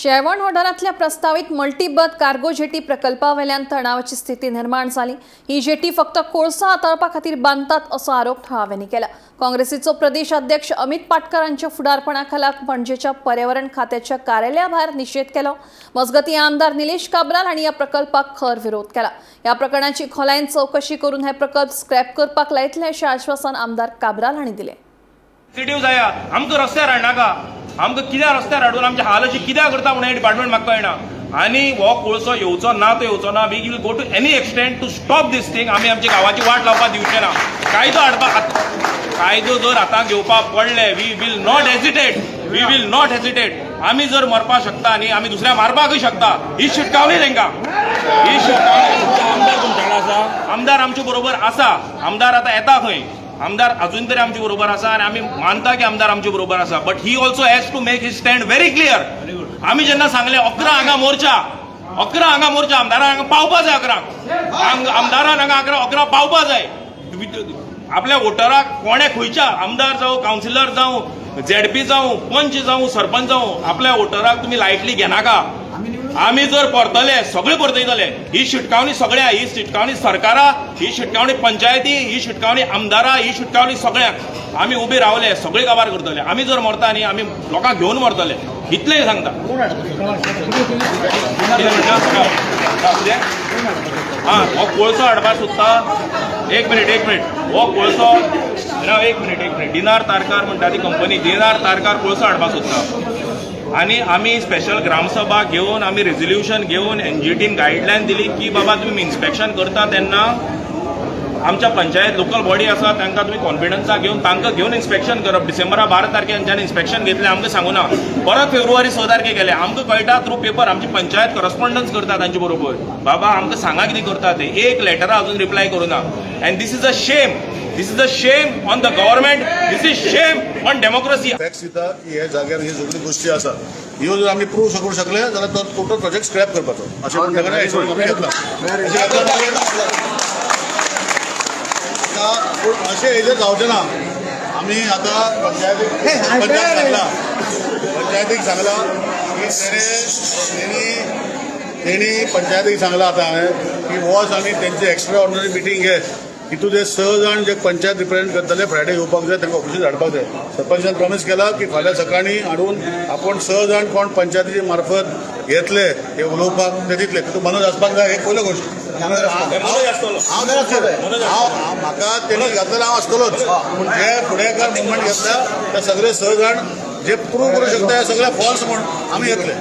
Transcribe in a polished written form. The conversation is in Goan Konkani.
शेवण वाठारांतल्या प्रस्तावीत मल्टीबर्थ कार्गो जेटी प्रकल्पावेल्यान तणावाची स्थिती निर्माण जाली. ही जेटी फक्त कोळसा हाताळपा खातीर बांदतात असो आरोप थळाव्यांनी केला. काँग्रेसीचो प्रदेश अध्यक्ष अमित पाटकर हांच्या फुडारपणाखाला पणजेच्या पर्यावरण खात्याच्या कार्यालया भायर निशेध केलो. मजगतीं, आमदार निलेश काब्राल हांणी ह्या प्रकल्पाक खर विरोध केला. ह्या प्रकरणाची खोलायेन चवकशी करून हे प्रकल्प स्क्रॅप करपाक लायतले अशें आश्वासन आमदार काब्राल हांणी दिलें. सेन्सिटीव जाया. आमकां रस्त्यार हाडनाका. आमकां कित्याक रस्त्यार हाडून आमचे हाल अशे कित्याक करता म्हणून हें डिपार्टमेंट म्हाका कळना. आनी हो कोळसो येवचो ना तो येवचो ना. We will go to any extent to stop this thing. आमी आमच्या गांवाची वाट लावपाक दिवचे ना. कायदो हाडपाक, कायदो जर हाताक घेवपाक पडले, we will not hesitate, we will not hesitate. आमी जर मरपाक शकता न्ही, आमी दुसऱ्या मारपाकूय शकता. ही शिटकावणी तांकां, ही शिटकावणी. आमदार तुमच्या आसा? आमदार आमचे बरोबर आसा. आमदार आतां येता खंय. आमदार अजून तरी आमचे बरोबर आसा आनी आमी मानता की आमदार आमचे बरोबर आसा, but he also has to make his stand very clear. आमी जेन्ना सांगले 11 हांगा मोर्चा, 11 हांगा मोर्चा, आमदारान हांगा पावपा जाय 11क. आमदारान हांगा 11 पावपा जाय. आपल्या वोटराक कोणे खंयच्या आमदार जावं, कावन्सिलर जावं, झेडपी जावं, पंच जावं, सरपंच जावं, आपल्या वोटराक तुमी लायटली घेनाका. आमी जर परतले, सगळे परतयतले. ही शिटकावणी सगळ्या, ही शिटकावणी सरकारा, ही शिटकावणी पंचायती, ही शिटकावणी आमदारा, ही शिटकावणी सगळ्यांक. आमी उबे रावले, सगळे काबार करतले. आमी जर मरता न्ही, आमी लोकांक घेवन मरतले, इतलें सांगता. कितें म्हणटा? हा, हो कोळसो हाडपाक सोदता. एक मिनिट, एक मिनिट. हो कोळसो ना, एक मिनिट, एक मिनिट. डिनार तारकार म्हणटा ती कंपनी, डिनार तारकार कोळसो हाडपाक सोदता आनी आमी स्पेशल ग्रामसभा घेवन, आमी रेजोल्युशन घेवन एनजीटीन गायडलायन दिली की बाबा, तुमी इन्स्पेक्शन करता तेन्ना आमच्या पंचायत लोकल बॉडी आसा, तांकां तुमी कॉन्फिडन्साक घेवन, तांकां घेवन इन्स्पेक्शन करप. डिसेंबरा 12 तारखे हांच्यानी इन्स्पेक्शन घेतलें, आमकां सांगू ना. परत फेब्रुवारी 6 तारखे केले. आमकां कळटा थ्रू पेपर. आमची पंचायत करस्पॉन्डन्स करता तांचे बरोबर. बाबा, आमकां सांगा कितें करता ते. एक लेटरा अजून रिप्लाय करूं ना. And this is a shame, this is a shame on the government, this is shame on democracy. Facts दिता की हे जाग्यार ही सगळी गोष्टी आसात. ह्यो जर आमी प्रूव करूंक शकले जाल्यार तो टोटल प्रोजेक्ट स्क्रॅप करपाचो अशें म्हणून ताका आमी घेतला. अशें घेतला. आतां पूण अशें हेजेर जावचें ना. आमी आतां पंचायतीक, पंचायत सांगला, पंचायतीक सांगला की तेणी पंचायतीक सांगला आतां हांवें की वच आनी तेंची एक्स्ट्रा ऑर्डिनरी मिटींग घे. तितून जे स जाण जे पंचायत रिप्रेझेंट करतले, फ्रायडे येवपाक जाय, तांकां ऑफिसीत हाडपाक जाय. सरपंचान प्रॉमीस केला की फाल्यां सकाळीं हाडून आपूण स जाण कोण पंचायतीचे मार्फत येतले हे उलोवपाक ते दितले. तितून मनोज आसपाक जाय. हे पयल्यो गोश्ट. हांव हांव हांव म्हाका तेणी घातलें, हांव आसतलोच. पूण जे फुडेकार मुवमेंट घेतल्या, ते सगळे स जाण जे प्रूव करूं शकता हे सगळे फॉल्स म्हूण, आमी येतले.